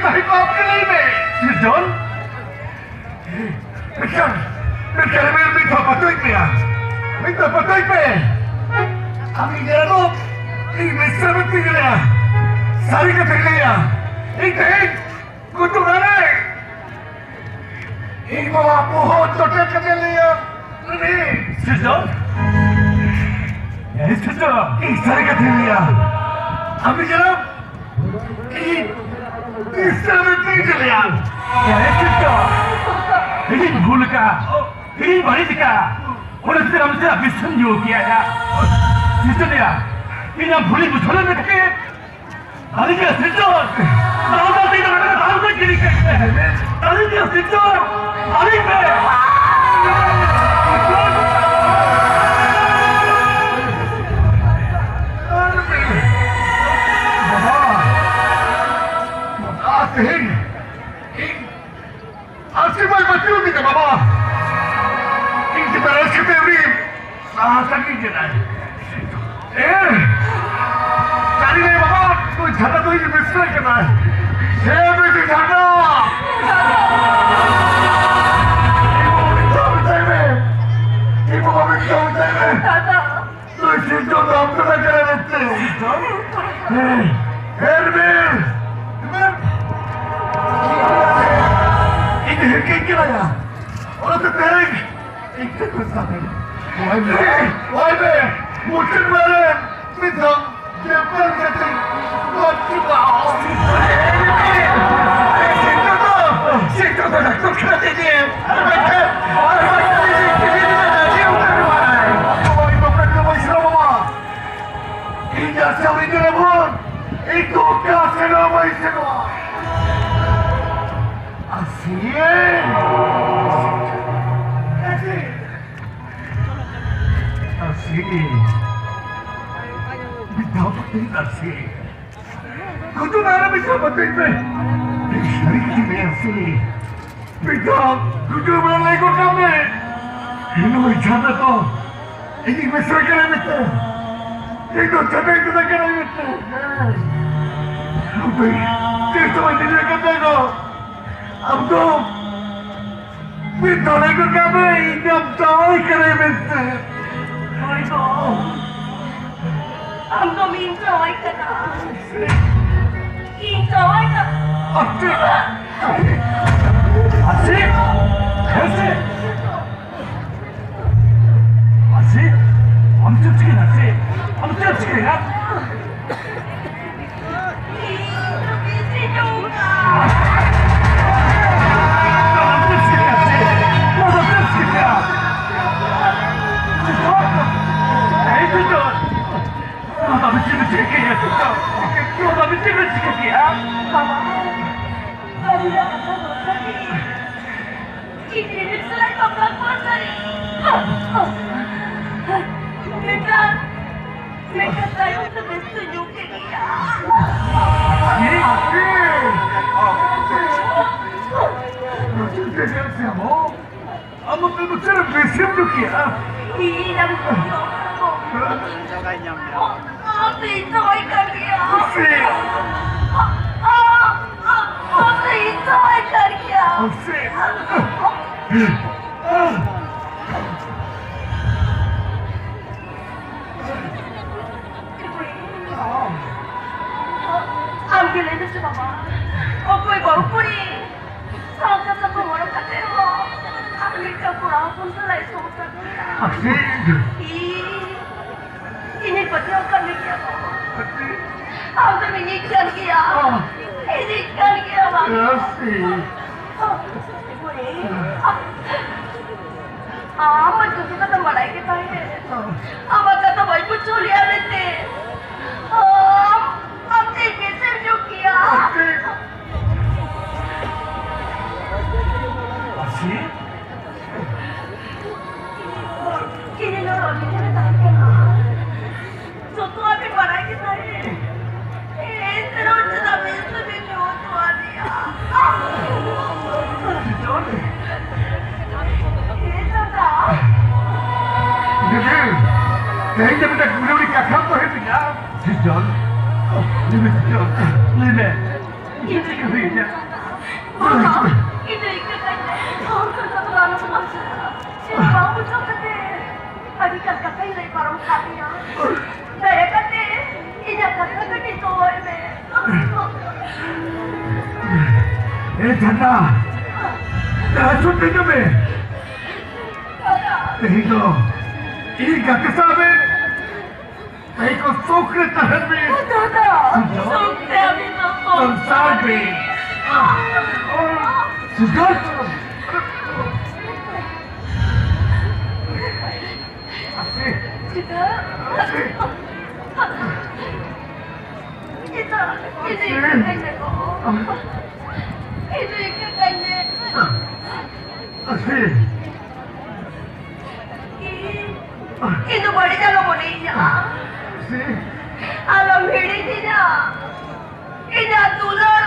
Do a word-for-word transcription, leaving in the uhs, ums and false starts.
ᱛᱟᱦᱮᱸ ᱠᱚᱜ ᱟᱯᱮ ᱞᱟᱹᱭ ᱢᱮ᱾ ᱥᱤᱨᱡᱚᱱ, ᱢᱮᱱᱠᱷᱟᱱ, ᱢᱮᱱᱠᱷᱟᱱ ᱢᱤᱫ ᱫᱷᱟᱣ ᱯᱟᱹᱛᱭᱟᱹᱣ ᱯᱮᱭᱟ, ᱢᱤᱫ ᱫᱷᱟᱣ ᱯᱟᱹᱛᱭᱟᱹᱣ ᱯᱮ᱾ ᱟᱢ ᱤᱧ ᱨᱮᱱ ᱫᱚ ᱤᱧ ᱢᱤᱥᱨᱟ ᱢᱮ ᱛᱤᱧ ᱞᱟᱹᱭᱟ, ᱥᱟᱹᱨᱤ ᱠᱟᱛᱷᱟᱧ ᱞᱟᱹᱭᱟ, ᱤᱧ ᱛᱮᱦᱮᱧ ᱜᱩᱡᱩᱜ ᱠᱟᱱᱟᱭ᱾ ᱤᱧ ᱵᱟᱵᱟ ᱵᱚᱦᱚᱜ ᱡᱚᱴᱮᱫ ᱠᱟᱛᱮ ᱞᱟᱹᱭᱟ, ᱩᱱᱤ ᱥᱤᱨᱡᱚᱱ, ᱮ ᱥᱤᱨᱡᱚᱱ, ᱤᱧ ᱥᱟᱹᱨᱤ ᱠᱟᱛᱷᱟᱧ ᱞᱟᱹᱭᱟ᱾ ᱟᱢ ᱤᱧ ᱨᱮᱱ ᱤᱧ ᱫᱤᱥᱚᱢ ᱨᱮ ᱛᱤᱸᱜᱩ ᱞᱮᱭᱟ᱾ ᱮ ᱥᱤᱨᱡᱚᱱ, ᱤᱧᱤᱧ ᱵᱷᱩᱞ ᱟᱠᱟᱫᱼᱟ, ᱤᱧᱤᱧ ᱵᱟᱹᱲᱤᱡ ᱟᱠᱟᱫᱼᱟ᱾ ᱚᱱᱟ ᱠᱷᱟᱹᱛᱤᱨ ᱟᱢ ᱥᱟᱞᱟᱜ ᱵᱤᱥ ᱤᱧ ᱧᱩ ᱠᱮᱜᱼᱟ ᱭᱟ᱾ ᱥᱤᱨᱡᱚᱱᱤᱭᱟ, ᱤᱧ ᱟᱢ ᱵᱷᱩᱞᱤᱧ ᱵᱩᱡᱷᱟᱹᱣ ᱞᱮᱱ ᱠᱷᱟᱹᱛᱤᱨ ᱟᱹᱞᱤᱧ ᱜᱮ ᱥᱤᱨᱡᱚᱱ, ᱫᱟᱞ ᱫᱟᱞ ᱛᱮ ᱱᱚᱰᱮ ᱫᱟᱞ ᱠᱚ ᱠᱤᱨᱤᱧ ᱠᱮᱫ ᱯᱮ᱾ ᱟᱹᱞᱤᱧ ᱜᱮ ᱥᱤᱨᱡᱚᱱ, ᱟᱹᱞᱤᱧ ᱜᱮ᱾ ᱵᱟᱵᱟ, ᱵᱟᱵᱟ, ᱛᱮᱦᱮᱧ ᱤᱧ ᱟᱨ ᱥᱤᱢᱟᱹᱭ ᱵᱟᱹᱪᱩᱜ ᱜᱮ ᱵᱟᱵᱟ᱾ ᱤᱧ ᱪᱮᱛᱟᱱ ᱨᱮ ᱥᱤᱛᱟᱹ ᱨᱤᱢ ᱥᱟᱦᱟ ᱥᱟᱺᱜᱤᱧ ᱠᱮᱫᱟᱭ᱾ ᱮ, ᱥᱟᱹᱨᱤ ᱜᱮ ᱵᱟᱵᱟ, ᱱᱩᱭ ᱡᱷᱟᱱᱟ ᱫᱚ ᱤᱧ ᱵᱤᱥᱨᱟᱹᱭ ᱠᱮᱫᱟᱭ᱾ ᱮ, ᱵᱤᱴᱤ ᱡᱷᱟᱱᱟ! ᱤᱧ ᱵᱟᱵᱟ ᱢᱤᱫ ᱫᱷᱟᱣ ᱢᱮᱛᱟᱭ ᱢᱮ᱾ ᱤᱧ ᱵᱟᱵᱟ ᱢᱤᱫ ᱫᱷᱟᱣ ᱢᱮᱛᱟᱭ ᱢᱮ᱾ ᱫᱟᱫᱟ᱾ ᱱᱩᱭ ᱥᱤᱨᱡᱚᱱ ᱫᱚ ᱟᱢ ᱠᱟᱱᱟ ᱠᱟᱱᱟ ᱢᱮᱱᱛᱮ᱾ ᱦᱮᱸ, ᱦᱮᱸ, ᱨᱤᱢᱤᱞ᱾ ᱤᱧ ᱫᱚ ᱦᱤᱨᱠᱟᱹᱧ ᱠᱟᱱᱟ ᱭᱟ᱾ ᱚᱱᱟᱛᱮ ᱛᱮᱦᱮᱧ ᱤᱧ ᱴᱷᱮᱱ ᱠᱷᱚᱱ ᱥᱟᱵ ᱢᱮ᱾ ᱚᱭ ᱢᱮ, ᱚᱭ ᱢᱮ᱾ ᱢᱩᱪᱟᱹᱫ ᱵᱮᱲᱟ ᱨᱮ ᱢᱤᱫ ᱫᱷᱟᱣ ᱡᱮ ᱵᱟᱝ ᱠᱟᱛᱮ ᱜᱚᱡ ᱪᱩᱠᱟᱣ᱾ ᱥᱤᱨᱡᱚᱱ ᱫᱚ, ᱥᱤᱨᱡᱚᱱ ᱫᱚ ᱰᱟᱠᱛᱚᱨ ᱠᱷᱟᱱᱟ ᱛᱮ ᱤᱫᱤᱭᱮᱢ᱾ ᱤᱧ ᱟᱨ ᱥᱟᱹᱣᱨᱤ ᱜᱮ ᱵᱚᱱ, ᱤᱧ ᱫᱚ ᱚᱠᱟ ᱥᱮᱱ ᱦᱚᱸ ᱵᱟᱹᱧ ᱥᱮᱱᱚᱜᱼᱟ᱾ ᱟᱥᱤ᱾ ᱟᱥᱤ᱾ ᱢᱤᱫ ᱫᱷᱟᱣ ᱠᱟᱛᱮ ᱟᱥᱤ᱾ ᱜᱩᱡᱩᱜ ᱟᱨ ᱢᱤᱫ ᱫᱷᱟᱣ ᱠᱟᱛᱮ ᱯᱮ᱾ ᱤᱧ ᱥᱟᱹᱨᱤ ᱜᱮ ᱟᱥᱤ᱾ ᱢᱤᱫ ᱫᱷᱟᱣ ᱜᱩᱡᱩᱜ ᱵᱮᱲᱟ ᱞᱟᱹᱭ ᱜᱚᱫ ᱠᱟᱜ ᱢᱮ᱾ ᱱᱩᱭ ᱡᱷᱟᱱᱟ ᱫᱚ ᱤᱧᱤᱡ ᱢᱤᱥᱨᱟ ᱠᱟᱱᱟᱭ ᱢᱮᱱᱛᱮ᱾ ᱤᱧ ᱫᱚ ᱡᱷᱟᱱᱟ ᱠᱟᱱᱟᱭ ᱢᱮᱱᱛᱮ᱾ ᱛᱤᱥ ᱦᱚᱸ ᱵᱟᱹᱧ ᱧᱮᱞ ᱠᱟᱫ ᱛᱟᱭ ᱫᱚ᱾ ᱟᱢ ᱫᱚ ᱢᱤᱫ ᱫᱷᱟᱣ ᱞᱟᱹᱭ ᱜᱚᱫ ᱠᱟᱜ ᱢᱮ, ᱤᱧ ᱫᱚ ᱟᱢ ᱡᱟᱶᱟᱭ ᱠᱟᱱᱟᱭ ᱢᱮᱱᱛᱮ᱾ ᱦᱳᱭ ᱜᱚ, ᱟᱢ ᱫᱚ ᱤᱧ ᱡᱟᱶᱟᱭ ᱠᱟᱱᱟ᱾ ᱤᱧ ᱡᱟᱶᱟᱭ ᱠᱟᱱᱟ᱾ ᱟᱨᱥᱤ! ᱟᱨᱥᱤ! ᱟᱨᱥᱤ! ᱟᱨᱥᱤ! ᱟᱢ ᱪᱮᱫ ᱪᱤᱠᱟᱹᱭᱮᱱᱟ, ᱟᱨᱥᱤ? ᱟᱢ ᱪᱮᱫ ᱪᱤᱠᱟᱹᱭᱮᱱᱟ? ᱤᱧ ᱨᱤᱢᱤᱞ ᱥᱟᱞᱟᱜ ᱵᱟᱯᱞᱟ ᱠᱚᱣᱟ ᱥᱟᱹᱨᱤ᱾ ᱢᱮᱱᱠᱷᱟᱱ, ᱢᱮᱱᱠᱷᱟᱱ ᱛᱟᱭᱚᱢ ᱛᱮ ᱵᱮᱥ ᱛᱮ ᱧᱩ ᱠᱮᱫ ᱜᱮᱭᱟ᱾ ᱟᱢ ᱟᱯᱮ ᱢᱩᱪᱟᱹᱫ ᱨᱮ ᱵᱮᱥᱮᱢ ᱧᱩ ᱠᱮᱜᱼᱟ? ᱤᱧ ᱟᱢ ᱠᱚ ᱟᱢ ᱫᱚ ᱤᱧ ᱡᱟᱶᱟᱭ ᱠᱟᱱ ᱜᱮᱭᱟ᱾ ᱥᱮ᱾ ᱟᱢ ᱫᱚ ᱤᱧ ᱡᱟᱶᱟᱭ ᱠᱟᱱ ᱜᱮᱭᱟ᱾ ᱥᱮ᱾ ᱟᱢ ᱜᱮ ᱞᱟᱹᱭ ᱢᱮᱥᱮ ᱵᱟᱵᱟ, ᱚᱠᱚᱭ ᱵᱟᱹᱦᱩ ᱠᱩᱲᱤ ᱥᱟᱶᱛᱟ ᱥᱟᱠᱟᱢ ᱦᱚᱨᱚᱜ ᱠᱟᱛᱮ ᱦᱚᱸ ᱟᱨ ᱢᱤᱫᱴᱟᱝ ᱠᱚᱲᱟ ᱦᱚᱯᱚᱱ ᱥᱟᱞᱟᱜ ᱮ ᱥᱚᱝᱥᱟᱨ ᱠᱮᱫᱟ? ᱟᱨᱥᱤ᱾ ᱤ, ᱤᱧᱤᱧ ᱯᱟᱹᱛᱭᱟᱹᱣ ᱠᱟᱱ ᱜᱮᱭᱟ ᱵᱟᱵᱟ᱾ ᱟᱨᱥᱤ᱾ ᱟᱢ ᱫᱚᱢ ᱤᱧᱤᱡ ᱠᱟᱱ ᱜᱮᱭᱟ᱾ ᱚ᱾ ᱤᱧᱤᱡ ᱠᱟᱱ ᱜᱮᱭᱟ ᱵᱟᱵᱟ᱾ ᱟᱨᱥᱤ᱾ ᱟᱢ ᱢᱟ ᱡᱚᱛᱚ ᱠᱟᱛᱷᱟ ᱵᱟᱲᱟᱭ ᱜᱮ ᱛᱟᱦᱮᱸ᱾ ᱟᱢᱟᱜ ᱠᱟᱛᱷᱟ ᱵᱟᱹᱧ ᱵᱩᱡᱷᱟᱹᱣ ᱞᱮᱜᱼᱟ ᱢᱮᱱᱛᱮ᱾ ᱟᱢ, ᱟᱢ ᱪᱮᱫ ᱵᱮᱥᱮᱢ ᱧᱩ ᱠᱮᱭᱟ? ᱟᱨᱥᱤ? ᱠᱤᱨᱤᱧ ᱦᱚᱲ ᱚᱞ ᱠᱟᱛᱮ ᱛᱟᱦᱮᱸ ᱠᱟᱱᱟ᱾ ᱡᱚᱛᱚᱣᱟᱜ ᱵᱤᱱ ᱵᱟᱲᱟᱭ ᱜᱮ ᱛᱟᱦᱮᱸᱫ᱾ ᱮᱱᱛᱮ ᱨᱮᱦᱚᱸ ᱪᱮᱫᱟᱜ ᱵᱮᱥ ᱛᱮᱵᱤᱱ ᱧᱩ ᱦᱚᱪᱚ ᱟᱫᱮᱭᱟ? ᱦᱮᱸ ᱫᱟᱫᱟ᱾ ᱫᱤᱫᱤ, ᱛᱮᱦᱮᱧ ᱫᱚ ᱢᱤᱫᱴᱟᱝ ᱜᱩᱱᱟᱹᱣᱲᱤ ᱠᱟᱛᱷᱟᱢ ᱫᱚᱦᱚᱭ ᱛᱤᱧᱟ᱾ ᱥᱤᱨᱡᱚᱱ, ᱫᱤᱫᱤ ᱥᱤᱨᱡᱚᱱ᱾ ᱞᱟᱹᱭ ᱢᱮ, ᱤᱧ ᱪᱮᱫ ᱠᱟᱹᱢᱤ ᱤᱧᱟᱹᱜ? ᱵᱟᱵᱟ, ᱤᱧ ᱫᱚ ᱤᱠᱟᱹ ᱠᱟᱹᱧ ᱢᱮ᱾ ᱦᱚᱲ ᱠᱚ ᱥᱟᱶ ᱫᱚ ᱟᱞᱚᱢ ᱥᱚᱢᱥᱟᱨᱟ᱾ ᱤᱧ ᱵᱟᱝ ᱵᱩᱡᱷᱟᱹᱣ ᱠᱟᱛᱮ ᱟᱹᱰᱤ ᱜᱟᱱ ᱠᱟᱛᱷᱟᱧ ᱞᱟᱹᱭ ᱯᱟᱨᱚᱢ ᱠᱟᱜ ᱢᱮᱭᱟ᱾ ᱫᱟᱭᱟ ᱠᱟᱛᱮ ᱤᱧᱟᱹᱜ ᱠᱟᱛᱷᱟ ᱠᱟᱹᱴᱤᱡ ᱫᱚᱦᱚᱭ ᱢᱮ᱾ ᱮ ᱡᱷᱟᱱᱰᱟ, ᱫᱟᱭᱟ ᱥᱩᱫ ᱦᱤᱡᱩᱜ ᱢᱮ᱾ ᱛᱮᱦᱮᱧ ᱫᱚ ᱤᱧ ᱜᱟᱛᱮ ᱥᱟᱶ ᱢᱮ᱾ ᱛᱮᱦᱮᱧ ᱠᱚ ᱥᱩᱠ ᱨᱮ ᱛᱟᱦᱮᱱ ᱢᱮ᱾ ᱫᱟᱫᱟ, ᱥᱩᱠ ᱛᱮ ᱟᱹᱵᱤᱱ ᱫᱚ ᱥᱚᱝᱥᱟᱨ ᱵᱤᱱ᱾ ᱥᱩᱡᱚᱭ᱾ ᱪᱮᱫᱟᱜ? ᱪᱮᱫᱟᱜ? ᱤᱧ ᱫᱚ ᱤᱠᱟᱹ ᱠᱟᱹᱧ ᱢᱮ ᱜᱚ᱾ ᱤᱧ ᱫᱚ ᱤᱠᱟᱹ ᱠᱟᱹᱧ ᱢᱮ᱾ ᱤᱧ, ᱤᱧ ᱫᱚ ᱵᱟᱹᱲᱤᱡ ᱟᱞᱚᱢ ᱢᱚᱱᱮᱭᱤᱧᱟ᱾ ᱟᱞᱚᱢ ᱦᱤᱲᱤᱧᱤᱧᱟ᱾ ᱤᱧᱟᱜ ᱫᱩᱞᱟᱹᱲ